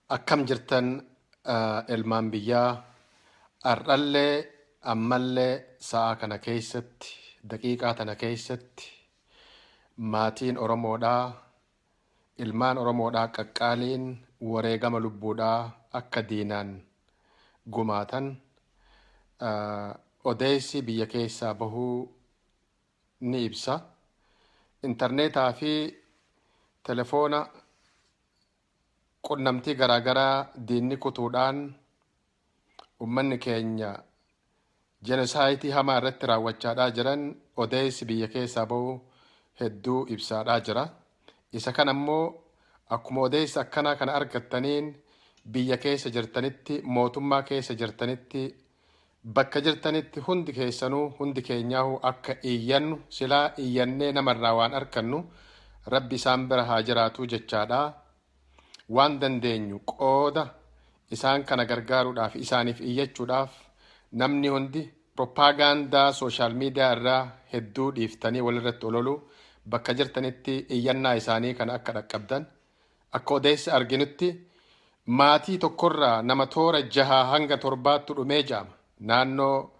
Akkam jirtan ilmaan biyyaa? Har'allee ammallee sa'a kana keessatti, daqiiqaa tana keessatti, maatiin Oromoodhaa, ilmaan Oromoodhaa qaqqaaliin wareegama lubbuudhaa akka diinaan gumaatan odeessi biyya keessaa bahuu ni ibsa. Intarneetaa fi telefoona qunnamtii garaagaraa diinni kutuudhaan ummanni keenya genocide hamaa irratti raawwachaadhaa jiran odeessi biyya keessaa bahu hedduu ibsaadhaa jira. Isa kana immoo akkuma odeessa akkanaa kana argattaniin biyya keessa jirtanitti, mootummaa keessa jirtanitti, bakka jirtanitti hundi keessanuu, hundi keenyaahuu akka iyyannu, silaa iyyannee namarraa waan argannu Rabbi isaan bira haa jiraatu jechaadha. Waan dandeenyu qooda isaan kana gargaaruudhaaf, isaaniif iyyachuudhaaf, namni hundi propagaandaa social media irraa hedduu dhiiftanii walirratti ololu, bakka jirtanitti iyyannaa isaanii kana akka dhaqqabdan. Akka odeessa arginutti maatii tokkorraa nama toora jahaa hanga torbaattu dhumee ja'ama. Naannoo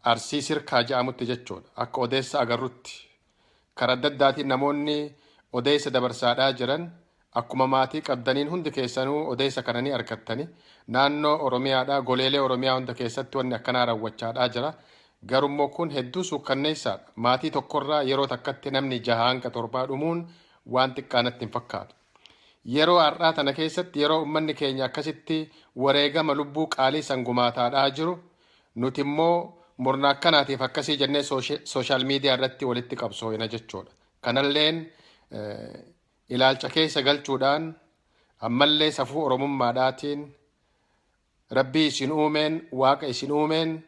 Arsii Sirkaa ja'amutti jechuudha. Akka odeessa agarrutti karaa adda addaatiin namoonni odeessa dabarsaadhaa jiran, akkuma maatii qabdaniin hundi keessanuu odeessa kana ni argattani. Naannoo Oromiyaadhaa, goleelee Oromiyaa hunda keessatti wanni akkanaa raawwachaadhaa jira. Garummoo kun hedduu suukkanneessaadha. Maatii tokkorraa yeroo takkatti namni jaha hanga torbaa dhumuun waan xiqqaa natti hin fakkaatu. Yeroo har'aa tana keessatti, yeroo uummanni keenya akkasitti wareegama lubbuu qaalii san gumaataadhaa jiru, nuti immoo murna akkanaatiif akkasii jennee social media irratti walitti qabsooyina jechuudha. Kanalleen ilaalcha keessa galchuudhaan, ammallee safuu Oromummaadhaatiin, Rabbii isin uumeen, Waaqa isin uumeen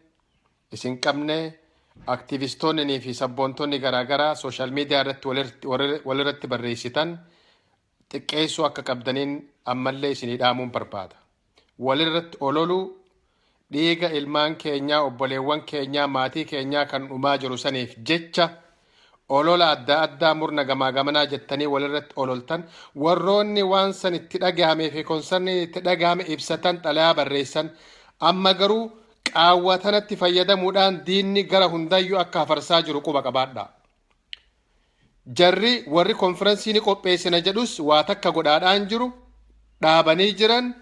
isin qabne, aktiivistoonnii fi sabboontonni garaagaraa social media irratti walirratti barreessitan xiqqeessuu akka qabdaniin ammallee isinii dhaamuun barbaada. Walirratti ololuu, dhiiga ilmaan keenyaa, obboleewwan keenyaa, maatii keenyaa kan dhumaa jiru saniif jecha olola adda addaa murna gamaa gamanaa jettanii walirratti ololtan, warroonni waan san itti dhagahamee fi concern itti dhagahame ibsatan, xalayaa barreessan, amma garuu qaawwa tanatti fayyadamuudhaan diinni gara hundayyuu akka hafarsaa jiru quba qabaadha. Jarri warri konfirensii ni qopheessina jedhus waa takka godhaadhaan jiru dhaabanii jiran.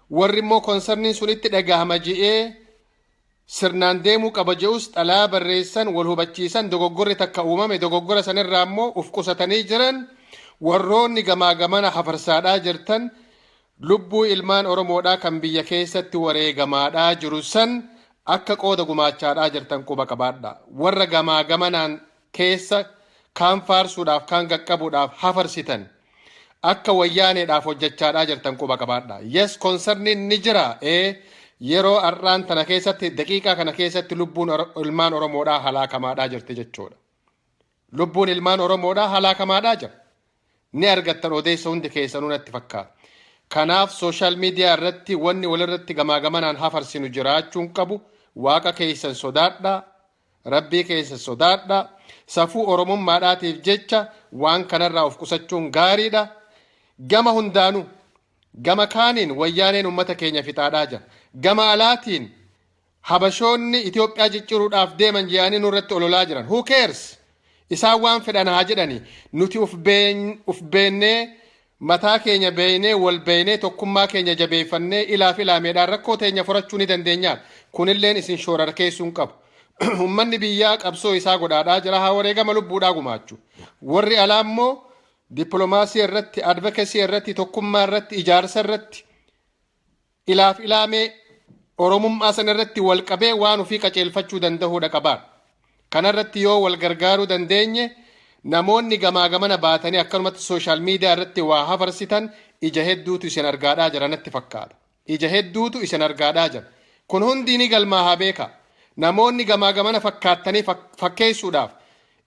Warri immoo concerniin sun itti dhagahama je'ee sirnaan deemuu qaba je'us xalayaa barreessan, wal hubachiisan, dogoggorri takka uumame dogoggora sanirraa immoo uf qusatanii jiran. Warroonni gamaa gamana hafarsaadhaa jirtan, lubbuu ilmaan Oromoodhaa kan biyya keessatti wareegamaadhaa jiru san akka qooda gumaachaadhaa jirtan quba qabaadha. Warra gamaa gamanaan keessa kaan faarsuudhaaf, kaan qaqqabuudhaaf hafarsitan, akka Wayyaaneedhaaf hojjechaadhaa jirtan quba qabaadha. Yes, concerniin ni jira. Ee, yeroo har'aan tana keessatti, daqiiqaa kana keessatti lubbuun ilmaan Oromoodhaa halaakamaadhaa jirti jechuudha. Lubbuun ilmaan Oromoodhaa halaakamaadhaa jira. Ni argattan odeessa hundi keessanuu natti fakkaata. Kanaaf social media irratti wanni walirratti gamaa gamanaan hafarsinu jiraachuun qabu. Waaqa keessan sodaadhaa. Rabbii keessan sodaadhaa. Safuu Oromummaadhaatiif jecha waan kanarraa of qusachuun gaariidha. Gama hundaanuu, gama kaaniin Wayyaaneen uummata keenya fixaadhaa jira. Gama alaatiin Habashoonni Itoophiyaa cicciruudhaaf deeman jedhanii nurratti ololaa jiran. Who cares? Isaan waan fedhan haa jedhani. Nuti uf beennee, mataa keenya beeynee, wal beeynee, tokkummaa keenya jabeeffannee, ilaaf ilaameedhaan rakkoo teenya furachuu ni dandeenyaadha. Kunilleen isin shoorarkeessuu hin qabu. Uummanni biyyaa qabsoo isaa godhaadhaa jira, haa wareegama lubbuudhaa gumaachu. Warri alaa immoo dippiloomaasii irratti, advocacy irratti, tokkummaa irratti, ijaarsa irratti, ilaaf ilaamee Oromummaa sana irratti wal qabee waan ofii qaceelfachuu danda'uudha qabaa. Kanarratti yoo wal gargaaruu dandeenye, namoonni gamaa gamana baatanii akkanumatti social media irratti waa hafarsitan, ija hedduutu isin argaadhaa jira natti fakkaata. Ija hedduutu isin argaadhaa jira. Kun hundi ni galmaa haa beeka. Namoonni gamaa gamana fakkaattanii fakkeessuudhaaf,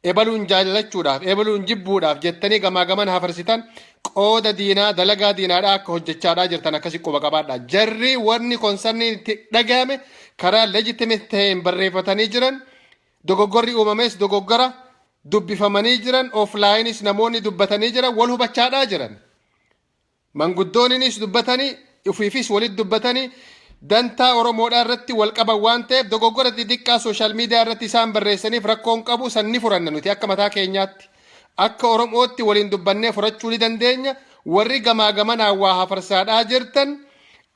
ebaluun jaallachuudhaaf, ebaluun jibbuudhaaf jettanii gamaa gamana hafarsitan, qooda diinaa, dalagaa diinaadhaa akka hojjechaadhaa jirtan akkasi quba qabaadha. Jarri wanni concerniin itti dhagahame karaa legitimate ta'een barreeffatanii jiran, dogoggorri uumames dogoggora Dubbifamanii jiran, offline namoonni dubbatanii jiran, wal hubachaadhaa jiran. Manguddooninis dubbatanii, ofiifis walitti dubbatanii, dantaa Oromoodhaa irratti wal qaban waan ta'eef, dogoggora xixiqqaa social media irratti isaan barreessaniif rakkoon qabu. Sanni furanna. Nuti akka mataa keenyaatti, akka Oromootti waliin dubbannee furachuu ni dandeenya. Warri gamaa gamanaan waa hafarsaadhaa jirtan,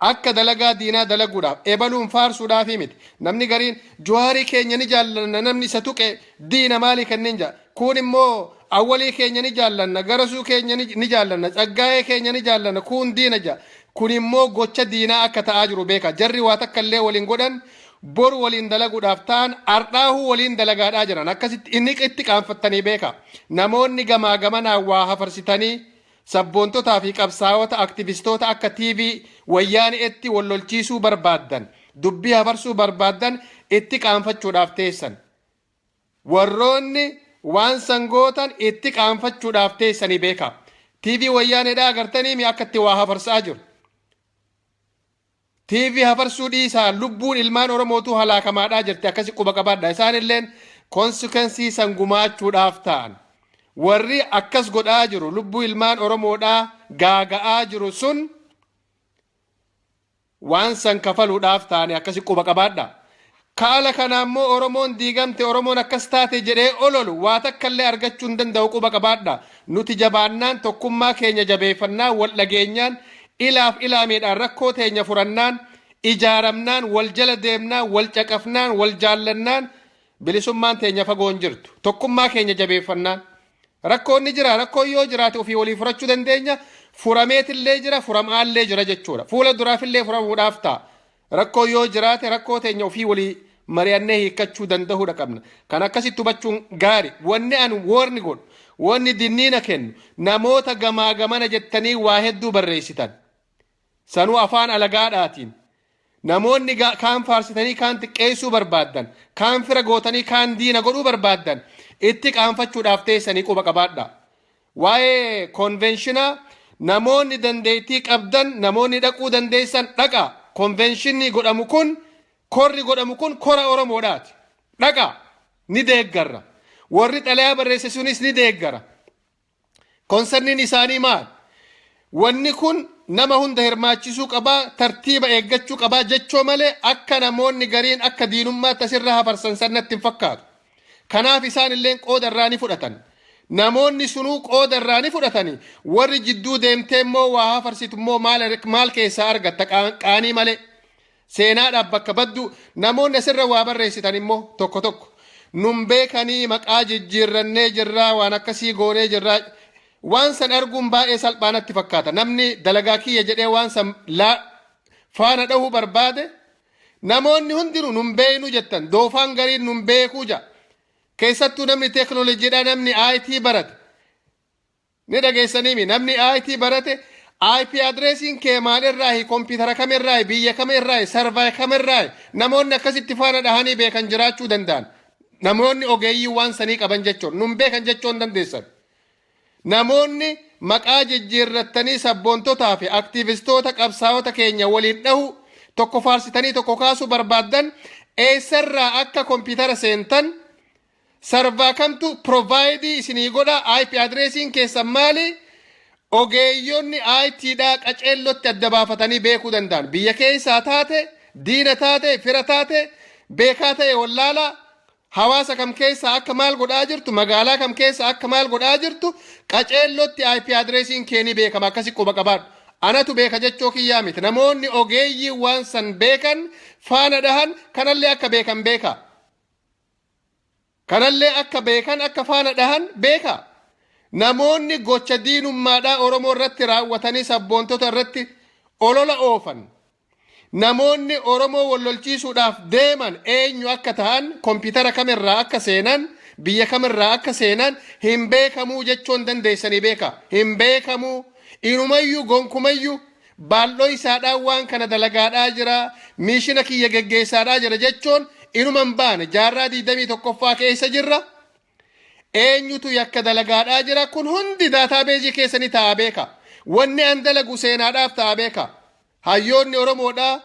akka dalagaa diinaa dalaguudhaaf, ebaluun faarsuudhaafi miti. Namni gariin Jawaarii keenya ni jaallanna, namni isa tuqe diina maalii kanneen jedha. Kun immoo Awwalii keenya ni jaallanna, Garasuu keenya ni jaallanna, Tsaggaayee keenya ni jaallanna, kun diina jedha. Kun immoo gocha diinaa akka ta'aa jiru beeka. Jarri waa takka illee waliin godhan, boru waliin dalaguudhaaf ta'an, ardhaahuu waliin dalagaadhaa jiran. Akkasitti inni itti qaanfattanii beeka. Namoonni gamaa gamanaan waa hafarsitanii sabboontotaa fi qabsaa'ota, aktivistoota akka TV Wayyaaneetti wal lolchiisuu barbaaddan, dubbii hafarsuu barbaaddan, itti qaanfachuudhaaf teessan. Warroonni waan sangootan itti qaanfachuudhaaf teessanii beeka. TV Wayyaaneedhaa agartanii mi akka itti waa hafarsaa jiru? TV hafarsuu dhiisaa, lubbuun ilmaan Oromootu halaakamaadhaa jirti. Akkasi quba qabaadha. Isaan illeen consequence san gumaachuudhaaf ta'an. Warri akkas godhaa jiru, lubbuu ilmaan Oromoodhaa gaaga'aa jiru sun, waan san kafaluudhaaf ta'ani. Akkasi quba qabaadha. Kaala kana immoo Oromoon diigamte, Oromoon akkas taate jedhee ololu waa takka illee argachuu hin danda'u, quba qabaadha. Nuti jabaannaan, tokkummaa keenya jabeeffannaan, wal dhageenyaan, ilaaf ilaameedhaan rakkoo teenya furannaan, ijaaramnaan, wal jala deemnaan, wal caqafnaan, wal jaallannaan, bilisummaan teenya fagoo hin jirtu. Tokkummaa keenya jabeeffannaan. Rakkoon ni jira. Rakkoon yoo jiraate ofii walii furachuu dandeenya. Furameetillee jira, furamaallee jira jechuudha. Fuula duraafillee furamuudhaaf ta'a. Rakkoo yoo jiraate, rakkoo teenya ofii walii mari'annee hiikkachuu danda'uudha qabna. Kan akkasitti hubachuun gaari. Wanni ani warn godhu, wanni dinniina kennu, namoota gamaa gamana jettanii waa hedduu barreessitan. Sanuu afaan alagaadhaatiin. Namoonni kaan faarsitanii kaan xiqqeessuu barbaaddan, kaan fira gootanii kaan diina godhuu barbaaddan, itti qaanfachuudhaaf teessanii, quba qabaadha. Waa'ee convention namoonni dandeettii qabdan, namoonni dhaquu dandeessan, dhaqa. Conventionni godhamu kun, korri godhamu kun kora Oromoodhaati. Dhaqa, ni deeggarra. Warri xalayaa barreesse sunis ni deeggara. Concerniin isaanii maal? Wanni kun nama hunda hirmaachisuu qabaa, tartiiba eeggachuu qabaa jechoo malee, akka namoonni gariin akka diinummaatti asirra hafarsan sannatti hin fakkaatu. Kanaaf isaan illeen qooda irraa ni fudhatan. Namoonni sunuu qooda irraa ni fudhatani. Warri jidduu deemtee immoo waa hafarsitu immoo maal keessaa argatta qaanii malee? Seenaadhaaf bakka baddu. Namoonni asirra waa barreessitan immoo tokko tokko nun beekanii, maqaa jijjiirrannee jirraa, waan akkasii goonee jirraa. Waan san arguun baay'ee salphaa natti fakkaata. Namni dalagaa kiyya jedhee waan san faana dhahuu barbaade, namoonni hundinuu nun beeknu jettan, doofaan gariin nun beekuu ja'a. Keessattuu namni teeknooloojiidhaa, namni IT barate, ni dhageessaniimi, namni IT barate IP addressiin kee maalirraahi, kompiitara kamirraahi, biyya kamirraahi, server kamirraahi, namoonni akkasitti faana dhahanii beekan jiraachuu danda'an. Namoonni ogeeyyii waan sanii qaban jechuun nun beekan jechuun dandeessan. Namoonni maqaa jijjiirrattanii sabboontotaa fi aktiivistoota, qabsaa'ota keenya waliin dhahu, tokko faarsitanii tokko kaasuu barbaaddan, eessarraa akka kompiitara seentan, server kamtu provide isinii godha, IP addressiin keessan maali, ogeeyyonni ITdhaa qaceellotti adda baafatanii beekuu danda'an. Biyya keessaa taate, diina taate, fira taate, beekaa ta'e wallaalaa, hawaasa kam keessa akka maal godhaa jirtu, magaalaa kam keessa akka maal godhaa jirtu, qaceellotti IP addressiin kee ni beekama. Akkasi quba qabaadhu. Anatu beeka jechoo kiyyaa miti. Namoonni ogeeyyii waan san beekan faana dhahan kanallee akka beekan beeka. Kanallee akka beekan, akka faana dhahan beeka. Namoonni gocha diinummaadhaa Oromoo irratti raawwatanii sabboontota irratti olola oofan, namoonni Oromoo wal lolchiisuudhaaf deeman eenyu akka ta'an, kompiitara kamirraa akka seenan, biyya kamirraa akka seenan hin beekamuu jechuun dandeessanii beeka. Hin beekamuu. Inumayyuu gonkumayyuu baaldhoo isaadhaan waan kana dalagaadhaa jira, mission kiyya geggeessaadhaa jira jechuun inuma hin baane. Jaarraa 21ffaa keessa jirra. Eenyutu yakka dalagaadhaa jira, kun hundi database keessa ni ta'a, beeka. Wanni an dalagu seenaadhaaf ta'a, beeka. Hayyoonni Oromoodhaa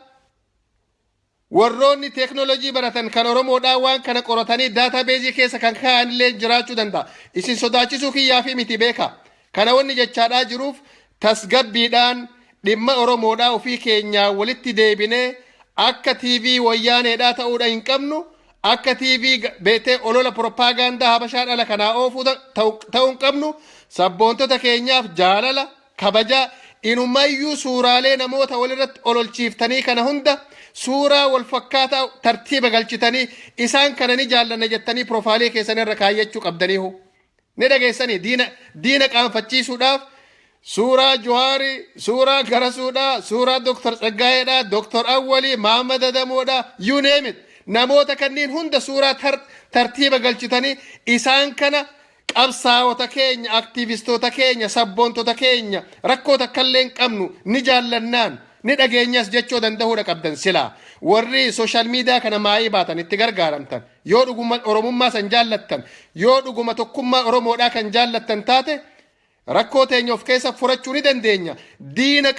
Warroonni teeknoolojii baratan kan Oromoodhaa waan kana qoratanii database keessa kan kaa'anillee jiraachuu danda'a. Isin sodaachisuu kiyyaa fi miti, beeka. Kana wanni jechaadhaa jiruuf, tasgabbiidhaan dhimma Oromoodhaa ofii keenyaa walitti deebinee akka TV wayyaaneedhaa ta'uudha hin qabnu. Akka TV beetee olola propaagandaa Habashaa dhala kanaa oofuu ta'uu hin qabnu. Sabboontota keenyaaf jaalala, kabajaa, inumayyuu suuraalee namoota walirratti ololchiiftanii kana hunda suuraa wal fakkaataa tartiiba galchitanii isaan kana ni jaallanna jettanii profile keessan irra kaayyachuu qabdaniihu. Ni dhageessanii, diina diina qaanfachiisuudhaaf suuraa Juhaarii, suuraa Garasuudhaa, suuraa Dooktar Tsaggaa'eedhaa, Dooktar Awwalii, Mahammad Adamoodhaa, you name it. Namoota kanneen hunda suuraa tartiiba galchitanii isaan kana qabsaa'ota keenya, aktiivistoota keenya, sabboontota keenya, rakkoo takkallee hin qabnu, ni jaallannaan, ni dhageenyas jechuu danda'uudha qabdan silaa. Warri social media kana maayii baatan itti gargaaramtan, yoo dhuguma Oromummaa san jaallattan, yoo dhuguma tokkummaa Oromoodhaa kan jaallattan taate, rakkoo teenya of keessa furachuu ni dandeenya. Diina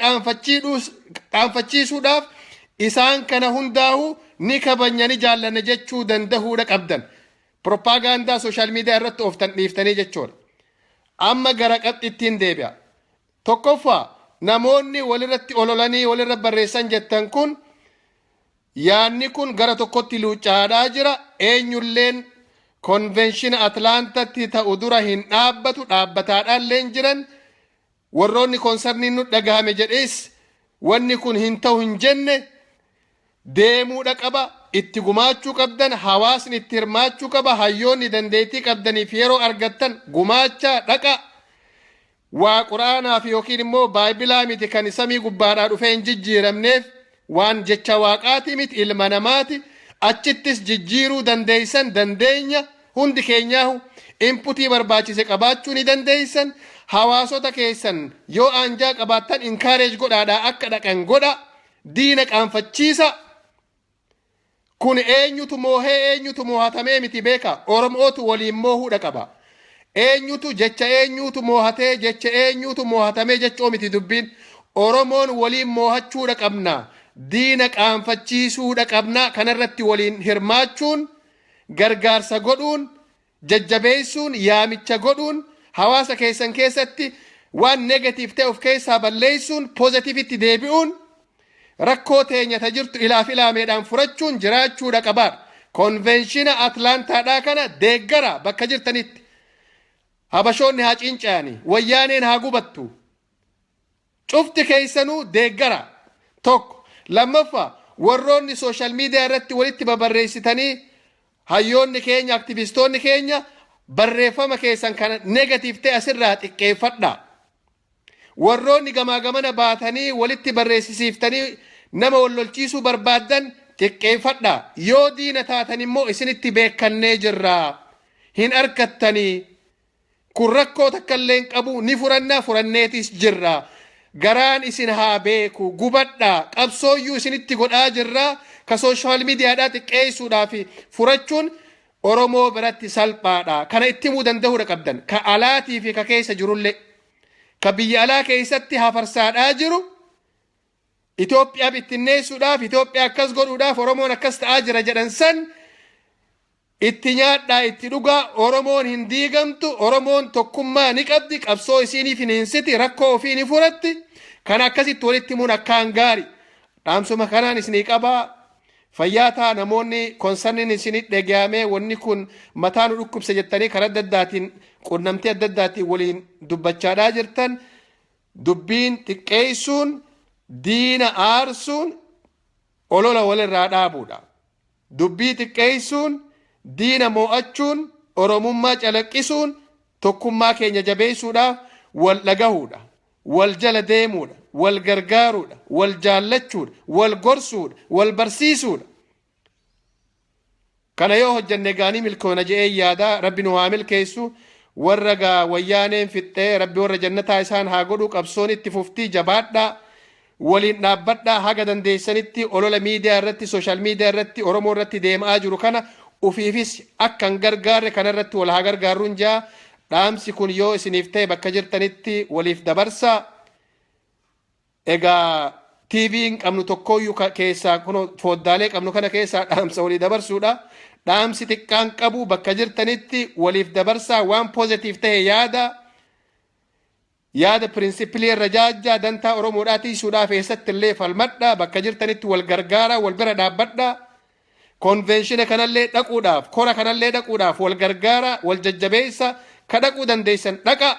qaanfachiisuudhaaf isaan kana hundaa'uu ni kabajna, ni jaallanna jechuu danda'uudha qabdan. Propaagandaa social media irratti ooftan dhiiftanii jechuudha. Amma gara qabxittiin deebi'a. Tokkoffaa, namoonni walirratti ololanii walirra barreessan jettan kun, yaanni kun gara tokkotti luucaadhaa jira. Eenyulleen convention Atlaantatti ta'u dura hin dhaabbatu, dhaabbataadhaan leen jiran. Warroonni concerniin nu dhagahame jedhees wanni kun hin ta'u hin jenne, deemuudha qaba. Itti gumaachuu qabdan, hawaasni itti hirmaachuu qaba. Hayyoonni dandeettii qabdaniif yeroo argattan gumaachaa dhaqa. Waa Quraanaaf yookiin immoo Baayibilaa miti kan samii gubbaadhaa dhufee hin jijjiiramneef. Waan jecha Waaqaati miti, ilma namaati. Achittis jijjiiruu dandeeysan, dandeenya. Hundi keenyaahu inputii barbaachise qabaachuu ni dandeeysan. Hawaasota keessan yoo aanjaa qabaattan encourage godhaadhaa, akka dhaqan godha. Diina qaanfachiisa. Kun eenyutu moohee, eenyutu moohatamee miti, beeka. Oromootu waliin moohuudha qaba. Eenyutu jecha, eenyutu moohatee, jecha eenyutu moohatamee jechoo miti dubbiin. Oromoon waliin moohachuudha qabna, diina qaanfachiisuudha qabna. Kanarratti waliin hirmaachuun, gargaarsa godhuun, jajjabeessuun, yaamicha godhuun, hawaasa keessan keessatti waan negative ta'e of keessaa balleessuun, positiveitti deebi'uun, rakkoo teenya ta jirtu ilaaf ilaameedhaan furachuun jiraachuudha qabaadha. Convention Atlaantaadhaa kana deeggara bakka jirtanitti. Habashoonni haa cinca'ani, wayyaaneen haa gubattu. Cufti keessanuu deeggara. Tokko. Lammaffaa, warroonni social media irratti walitti babarreessitanii, hayyoonni keenya, aktivistoonni keenya, barreeffama keessan kana negative ta'e asirraa xiqqeeffadha. Warroonni gamaa gamana baatanii walitti barreessisiiftanii nama wal lolchiisuu barbaaddan xiqqeeffadha. Yoo diina taatan immoo isinitti beekannee jirra. Hin argattanii. Kun rakkoo takka illee hin qabu, ni furannaa, furanneetis jirra. Garaan isin haa beeku, gubadhaa, qabsooyyuu isinitti godhaa jirra. Ka social mediadhaa xiqqeessuudhaa fi furachuun Oromoo biratti salphaadha. Kana itti himuu danda'uudha qabdan. Ka alaatii fi ka keessa jirullee. Ka biyya alaa keessatti hafarsaadhaa jiru, Itoophiyaa bittinneessuudhaaf, Itoophiyaa akkas godhuudhaaf, Oromoon akkas ta'aa jira jedhan san itti nyaadhaa, itti dhugaa. Oromoon hin diigamtu, Oromoon tokkummaa ni qabdi, qabsoo isiiniif hin hinsiti, rakkoo ofii ni furatti. Kana akkasitti walitti himuun akkaan gaari. Dhaamsuma kanaan isinii qabaa. Fayyaa ta'a. Namoonni concerniin isinii dhaga'amee, wanni kun mataa nu dhukkubse jettanii karaa adda addaatiin qunnamtii adda addaatiin waliin dubbachaadhaa jirtan, dubbiin xiqqeessuun, diina aarsuun, olola walirraa dhaabuudha. Dubbii xiqqeessuun, diina moo'achuun, Oromummaa calaqqisuun, tokkummaa keenya jabeessuudhaaf wal dhagahuudha. Wal jala deemuudha. Wal gargaaruudha. Wal jaallachuudha. Wal gorsuudha. Wal barsiisuudha. Kana yoo hojjenne gaanii milkoona je'ee yaadaa. Rabbi nu haa milkeessu. Warra gaa wayyaaneen fixxee, Rabbi warra jannataa isaan haa godhu. Qabsoon itti fuftii, jabaadhaa. Waliin dhaabbadhaa. Haga dandeessanitti olola miidiyaa irratti, social media irratti, Oromoo irratti deemaa jiru kana ufiifis akka hin gargaarre kanarratti wal haa gargaarruun jaa. Dhaamsi kun yoo isiniif ta'e bakka jirtanitti waliif dabarsaa. Egaa TV hin qabnu tokkooyyuu keessaa kunoo foddaalee qabnu kana keessaa dhaamsa walii dabarsuudha. Dhaamsi xiqqaan qabu, bakka jirtanitti waliif dabarsaa, waan positive ta'e yaada, yaada principle irra jaajjaa, dantaa Oromoodhaa tiisuudhaaf eessatti illee falmadhaa, bakka jirtanitti wal gargaaraa, wal bira dhaabbadhaa. Convention kanallee dhaquudhaaf, kora kanallee dhaquudhaaf wal gargaaraa, wal jajjabeessa. Ka dhaquu dandeessan dhaqa,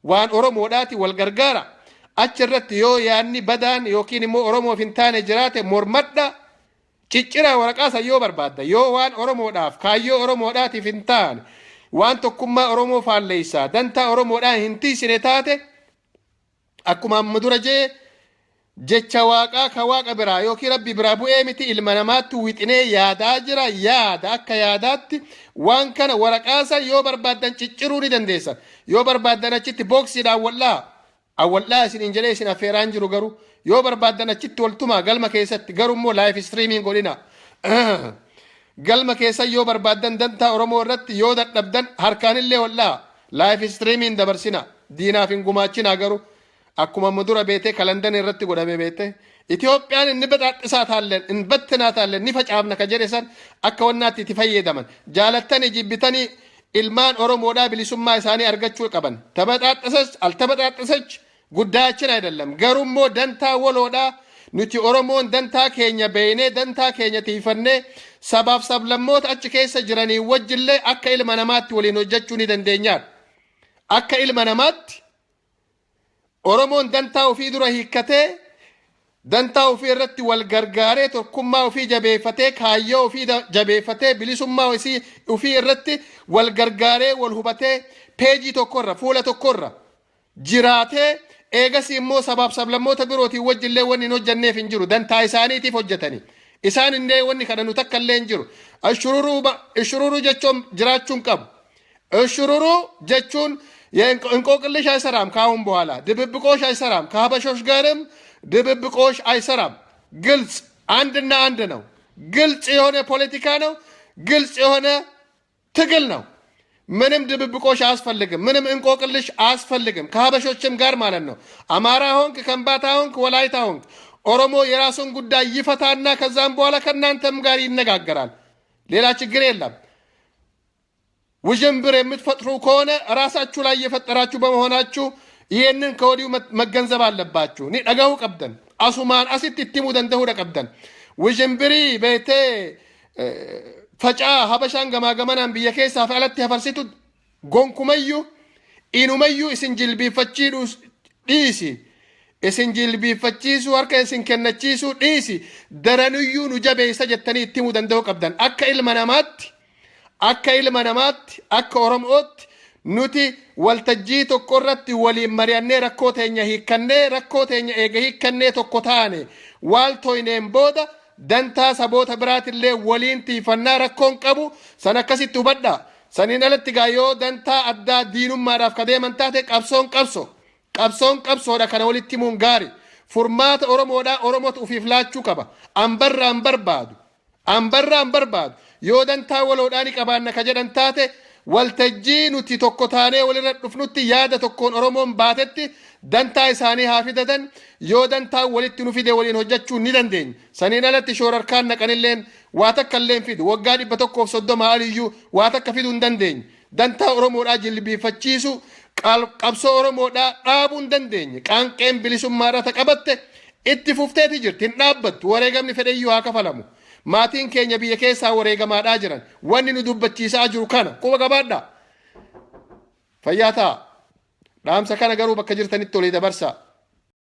waan Oromoodhaati wal gargaara. Achirratti yoo yaadni badaan yookiin immoo Oromoof hin taane jiraate mormadha. Cicciraa waraqaa san yoo barbaadda. Yoo waan Oromoodhaaf, kaayyoo Oromoodhaatiif hin taane, waan tokkummaa Oromoo faalleessaa, dantaa Oromoodhaan hin tiisine taate, akkuma amma dura jee, jecha Waaqaa ka Waaqa biraa yookiin Rabbi biraa bu'ee miti, ilma namaatti wixinee yaadaa jira. Yaada akka yaadaatti waan kana waraqaa san yoo barbaaddan cicciruu ni dandeessan. Yoo barbaaddan achitti booksiidhaan wallaa awwallaa isin hin jedhee isin affeeraan jiru, garuu yoo barbaaddan achitti waltumaa galma keessatti, garuu immoo live streaming godhina. Galma keessa yoo barbaaddan, dantaa Oromoo irratti yoo dadhabdan, harkaanillee wallaa, live streaming dabarsina, diinaaf hin gumaachinaa. Garuu akkuma amma dura beetee kalandan irratti godhame beete, Itoophiyaan inni baxaaxisaa taalleen hin battinaa taalleen ni facaafna ka jedhe san akka wannaatti itti fayyadaman. Jaalattanii jibbitanii ilmaan Oromoodhaa bilisummaa isaanii argachuu qaban. Tabaxaaxisach altabaxaaxisach ጉዳያችን አይደለም. Garuu dantaa waloodhaa nuti Oromoon dantaa keenya beeynee, dantaa keenya tiifannee, sabaaf sablammoota achi keessa jiranii wajjillee akka ilma namaatti waliin hojjechuu ni dandeenyaadha. Akka ilma namaatti Oromoon dantaa ofii dura hiikkatee, dantaa ofii irratti wal gargaaree, tokkummaa ofii jabeeffatee, kaayyoo ofii jabeeffatee, bilisummaa ofii irratti wal gargaaree, wal hubatee, peejii tokkorra, fuula tokkorra jiraatee, eegas immoo sabaaf sablammoota birootiin wajjillee wanni hin hojjanneef hin jiru. Dantaa isaaniitiif hojjetanii isaan illee wanni kana nu takka illee hin jiru. Ishururuu jechuun jiraachuun qabu. እሽሩሩ jechuun እንቆቅልሽ አይሰራም። ከአሁን በኋላ ድብብቆሽ አይሰራም። ከሀበሾች ጋርም ድብብቆሽ አይሰራም። ግልጽ አንድና አንድ ነው። ግልጽ የሆነ ፖለቲካ ነው። ግልጽ የሆነ ትግል ነው። ምንም ድብብቆሽ አያስፈልግም። ምንም እንቆቅልሽ አያስፈልግም። ከሀበሾችም ጋር ማለት ነው። አማራ ሆንክ፣ ከምባታ ሆንክ፣ ወላይታ ሆንክ፣ ኦሮሞ የራሱን ጉዳይ ይፈታና ከዛም በኋላ ከእናንተም ጋር ይነጋገራል። ሌላ ችግር የለም። ውዥንብር የምትፈጥሩ ከሆነ ራሳችሁ ላይ እየፈጠራችሁ በመሆናችሁ ይህንን ከወዲሁ መገንዘብ አለባችሁ። Ni dhagahuu qabdan. Asumaan asitti itti himuu danda'uudha qabdan. ውዥንብrii beetee facaa Habashaan gamaa gamanaan biyya keessaa fi alatti hafarsitu gonkumayyuu inumayyuu isin jilbiiffachiisuu dhiisi. Isin jilbiiffachiisuu, harka isin kennachiisuu dhiisi. Daranuyyuu nu jabeessa jettanii itti himuu danda'uu qabdan. Akka ilma namaatti, akka ilma namaatti, akka Oromootti nuti waltajjii tokko irratti waliin mari'annee, rakkoo teenya hiikkannee, rakkoo teenya eega hiikkannee, tokko taane waal toyneen booda dantaa saboota biraatillee waliin tiifannaa, rakkoon qabu. San akkasitti hubadha. Saniin alatti gaa yoo dantaa addaa diinummaadhaaf ka deeman taate, qabsoon qabso. Qabsoon qabsoodha, kana walitti himuun gaari. Furmaata Oromoodhaa Oromootu ufiif laachuu qaba. Ambarraan barbaadu. Ambarraan barbaadu. Yoo dantaa waloodhaa ni qabaanna ka jedhan taate, waltajjii nuti tokko taanee walirra dhufnutti, yaada tokkoon Oromoon baatetti dantaa isaanii haa fidatan. Yoo dantaa walitti nu fide waliin hojjechuu ni dandeenya. Saniin alatti shoorarkaan naqanilleen waa takka illee hin fidu. Waggaa 130 aliyyuu waa takka fiduu hin dandeenye. Dantaa Oromoodhaa jilbiifachiisu, qabsoo Oromoodhaa dhaabuu hin dandeenye. Qaanqeen bilisummaadhaa ta qabatte itti fufteeti jirti, hin dhaabbattu. Wareegamni fedheyyuu haa kafalamu. Maatiin keenya biyya keessaa wareegamaadhaa jiran. Wanni nu dubbachiisaa jiru kana quba qabaadhaa. Fayyaa ta'a. Dhaamsa kana garuu bakka jirtanitti olii dabarsaa.